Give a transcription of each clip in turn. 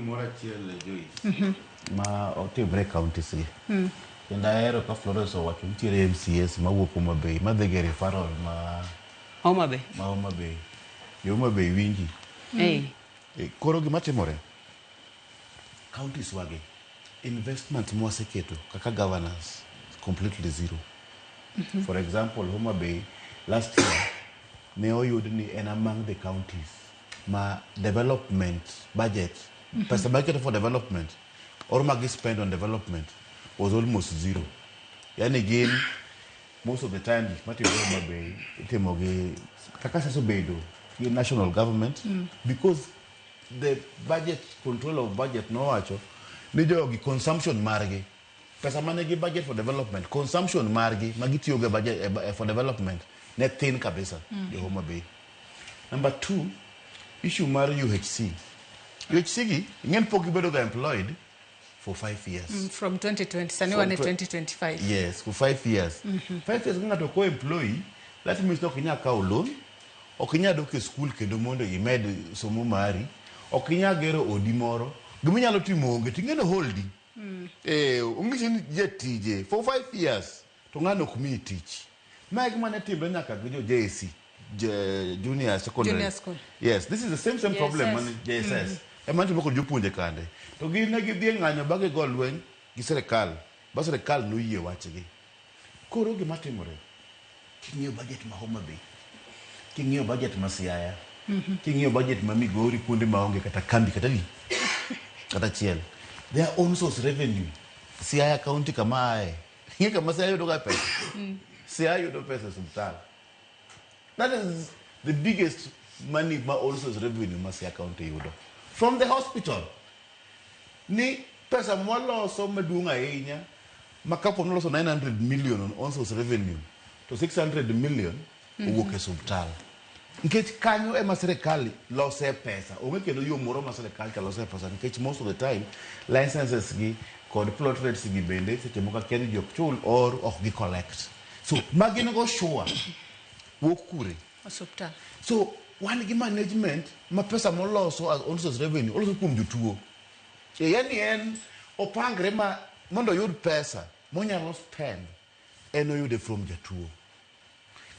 gimoro achiel, Joyce, ma otimre e counties gi. Kendo ahero ka Florence owacho nitiere MCAs mawuok Homa Bay madhi gi referral ma Homa Bay. Ma Homa Bay. Jo Homa Bay winji. E, koro gima timore, counties wagi, investment mwaseketo kaka governors completely zero. For example, Homa Bay last year ne oyud ni en among the counties ma development budget, pesa magiketo for development or ma spend on development was almost zero. Yani gin most of the time gik matimore Homa Bay itimo gi kaka siasa obedo gi national government, because the budget control of budget nowacho ni jogi consumption margi, pesa mane gi budget for development, consumption margi ma gitiyogo e budget for development ne thin kabisa, jo Homa Bay. Number two, issue mar UHC. UHC gi ing'en pok gibedo ga employed for 5 years. From 2020, sani wan e 2025. Yes, for 5 years. 5 years ka ng'ato ok employee, that means ok inyal kawo loan, ok inyal dok e school kendo mondo imed somo mari, ok inyal gero odi moro, giminyalo timo onge, ting'eno holdi. Eh, ong'isi ni jatije for 5 years to ng'ano ok miyi tich. Ma e gima ne timre nyaka gi jo JSC, junior secondary. Junior school. Yes, this is the same problem JSS. mane JSS. Ema nitimo kod jopuonje kande. To gin ne gidhi e ng'anyo ba gigo lweny gi sirikal, ba sirikal noyie wachgi. Koro gima timore, king'iyo budget ma Homa Bay, king'iyo budget ma Siaya, king'iyo budget ma Migori, kuonde maonge kata kambi kata di kata achiel, their own source revenue, Siaya County kama aye, ing'e kama Siaya yudo ga pesa? Siaya yudo pesa e osiptal. That is the biggest money ma own source revenue ma Siaya County yudo from the hospital. Ni pesa mwaloso maduong' ahinya ma kapo noloso 900 million on own source revenue to 600 million owuok e osiptal, nikech kanyo ema sirikal lose pesa. Onge kendo yo moro ma sirikal cha lose pesa, nikech most of the time licenses gi kod plot rates gi bende seche moko akia ni ji ok chul or ok gi collect, so magin go sure wuok kure? Osuptal. So wan gi management ma pesa moloso as own source revenue oloso kuom jotuo. E, yani en opangre ma mondo oyud pesa monyalo spend, en oyude from jatuo.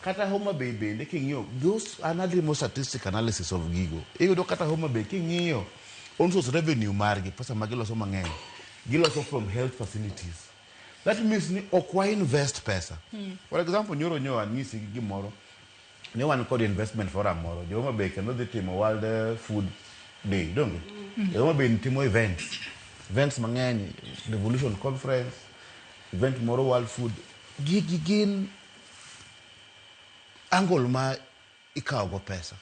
Kata Homa Bay bende king'iyo those, an atimo statistic analysis of gigo, iyudo kata Homa Bay king'iyo own source revenue margi, pesa ma giloso mang'eny giloso from health facilities. That means ni ok wa invest pesa. For example, nyoro nyo anyisi gimoro ne wan kod investment forum moro, jo Homa Bay kendo dhi timo World Food Day, donge jo Homa Bay timo events mang'eny, Devolution Conference, event moro World Food. Gigi gin angle ma ikawo go pesa.